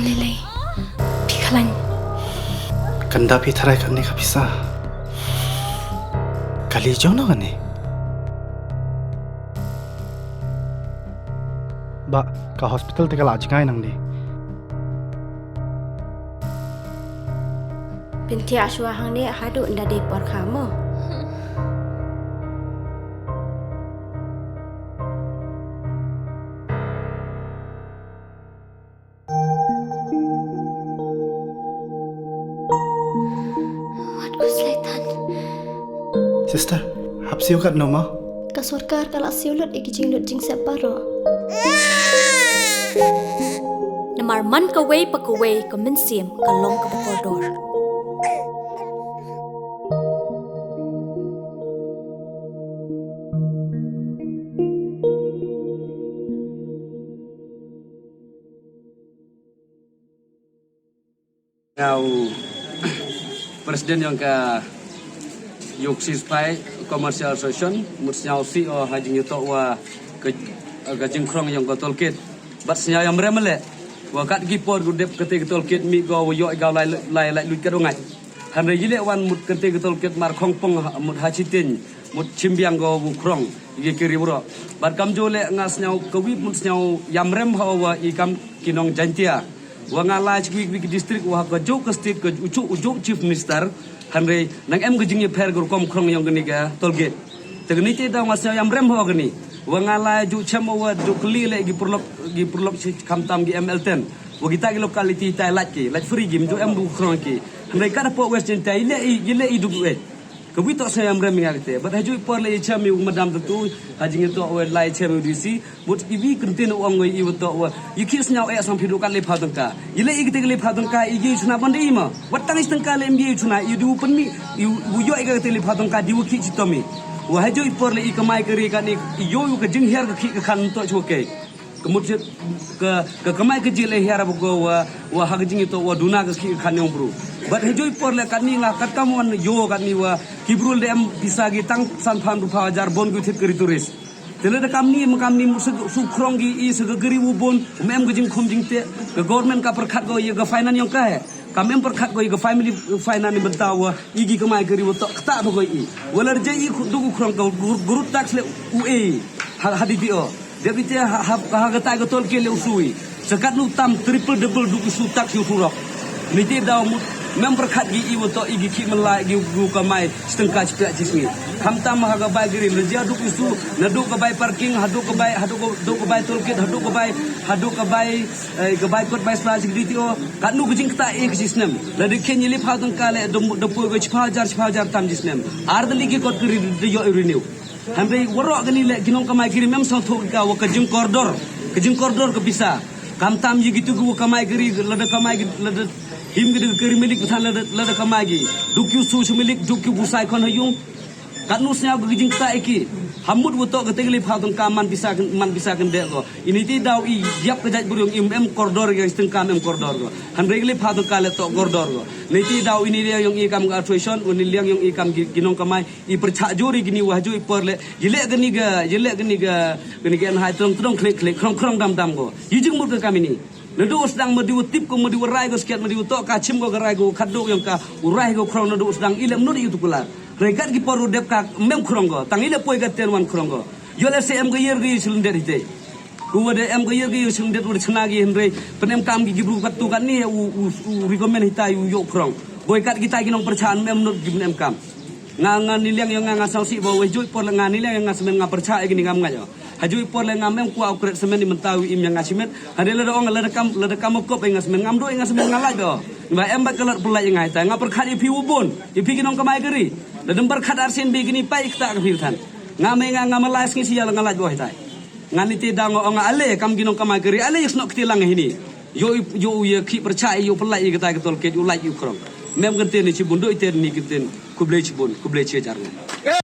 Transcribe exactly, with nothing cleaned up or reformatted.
Lele, phi khlañ. Kanda phi tharai kani ka pisa. Kali jong no kani. Ba, ka hospital te ka la jngai nang di. Pynthia shwa hangne haduh nda dei por kha mo. Wat ku slaitan. Sister, hap siu kat no ma? Ka sorkar ka la siu lut i ki jinglut jingsep baroh. Namar man kawei pa kawei ka mynsiem ka long kaba kordor. Nga u President yong ka Yoksi Spy Commercial Association, mut sñiaw si o ha jingyatoh wa ka, ka jingkhrong yong ka toll gate. Bad sñiaw yamrem le wa kat ki por ku dep kate ka toll gate mi ko wa yoh i gaw lai, lai, lai luit ka dong ngai. Hanre yile wan mut kate ka toll gate mar khongpong ha, mut ha Chiteng, mut Chimbiang ko wu khrong i ki kari bro. Bad kamjooh le nga sñiaw kawi mut sñiaw yamrem ha wa i kam ki nong Jaintia. Wa nga lai chi wi ki district wa ka jooh ka state ka u jooh, u jooh Chief Minister. Hanre nang em ka jingyapher ka rukom khrong yong kani ka toll gate. Te kani te daw nga sñiaw yamrem ho kani. Wa nga lai jooh chem wa jooh kylli le ki pyrlok, ki pyrlok chi khamtam ki M L ten. Wa kita ki locality tai lait ki, lait free ki, mjooh em du khrong ki. Hanre kat hapoh West Jaintia, ile i, ile i du e. Kawi toh sñiaw yamrem nga kate. Bad hajooh i por le i chem i u madam tu tu, ha jingyatoh wa lai chem i u D C. Mut iwi kyntien u ong i wa toh wa, i khih sñiaw eh sang phi du kat le phaw tyngka. I le i kate ka le phaw tyngka, i ye chuna ban de i ma. Wat tang i tyngka le em ye chuna, i du pynmih, i u yoh i ka kate le phaw tyngka, di wa khih chitom i. Wa hajooh i por le i kamai kari kani, i yoh i ka jinghiar ka khih ka khan toh chwa ke. Ka mut chit ka, ka kamai ka jil e hiar ba ko wa, wa ha ka jingyatoh wa duna ka khih ka khan yong bru. Bad hajooh i por le kani nga kat kam wan yoh kani wa, ki bru le em pisa ki tang san phaw ru phaw hajar bon ku thit kari tourist. Te lada kamni, ma kamni, mut sa, su khrong ki i sa ka kari wu bon, ma em ka jingkhum jingteh, ka government ka pyrkhat ko ya ka finance yong ka he. Kam em pyrkhat ko ya ka family finance ni bynta wa, i ki kamai kari wa toh kata ba ko i. Wa lada jai i khu-, du ku khrong ka gur-, gurut tax le u e, ha, ha D T O. Dep ite ha, ha, ha kata ka toll gate le u sui. Sa katnu tam triple double du ki su tax yu surok. Niti daw mut, mem pyrkhat ki i wa toh i ki khih mala i ki u kamai, chityngka chipia chisngi. Khamtam ha ka bai kari, lada jia du ki su, na du ka bai parking, ha du ka bai, ha du ka, du ka bai toll gate, ha du ka bai, ha du ka bai, eh, ka bai kot bai sla chi D T O, katnu ka jingkata e ka chisnem. Lada khen i le phaw tyngka le, da, da poi ka chiphaw hajar, chiphaw hajar tam chisnem. Ar tylli ki kot kari da yoh i renew. Hanre waroh kani le ki nong kamai kari mem sñiawthuh ki ka wa ka jingkordor, ka jingkordor ka pisa. Khamtam ya kitu ki wa kamai kari, lada kamai ki, lada him ki da kari milik bathan lada, lada kamai ki. Du ki u su chi milik, du ki u busai khon ha yung. Katnu sñiaw ka jingkata e ki. Hamut wa toh kate ka le phaw tyngka man pisa, man pisa kyndeh ko. Ini ti daw i yap ka jaitbru yong i em kordor ya, chityngka em kordor ko. Hanre ka le phaw tyngka le toh kordor ko. Niti daw ini liang yong i kam ka association, ini liang yong i kam ki, ki nong kamai. I pyrchah jur i kini wa hajooh i por le, yile kani ka, yile kani ka, kani ka en hai trong trong khlek khlek, khrong khrong dam dam ko. I jingmut ka kam ini. Nadu u sdang madi u tip ko, madi u rai ko sket, madi u toh ka chim ko ka rai ko, khadduh yong ka, u rai ko khrong nadu u sdang, i lem nut i u tukular. Rekat ki por u dep ka mem khrong ko, tang i le poi ka ten wan khrong ko. Yo le se em ka yer ki chilyndet hite. Ku wa da em ka yer ki chilyndet wa da chna ki hynre, pynemkam ki ki bru kattu katni u, u, u recommend hitai u yoh khrong. Boi kat kitai ki nong pyrchah em nut ki pynemkam. Nga, nga ni liang yong nga, nga sñiawsih ba wa hajooh i por le nga ni liang yong nga semen nga pyrchah e kini ngam ngait o. Hajooh i por le nga mem kwah u kret semen i mynta u im yong nga chimet. Hade lada ong lada kam, lada kam u kop e nga semen ngam dooh e nga semen nga lait o. Ba em ba ka lad pynlait yong nga hitai. Nga pyrkhat i phi u bun, i phi ki nong kamai kari. Lada em pyrkhat arsien bi kini pai i kata ka phi than. Nga me nga, nga malai sngi si ya la nga lait bo hitai. Nga niti daw nga ong ale kam ki nong kamai kari, ale ya snoh kti lang hini. Yo i, yo u ya khih pyrchah, yo pynlait i katai ka toll gate, u lait u khrong. Mem kynten ni chibun, dooh i ten ni kynten, khublei chibun, khublei chi hajar nga.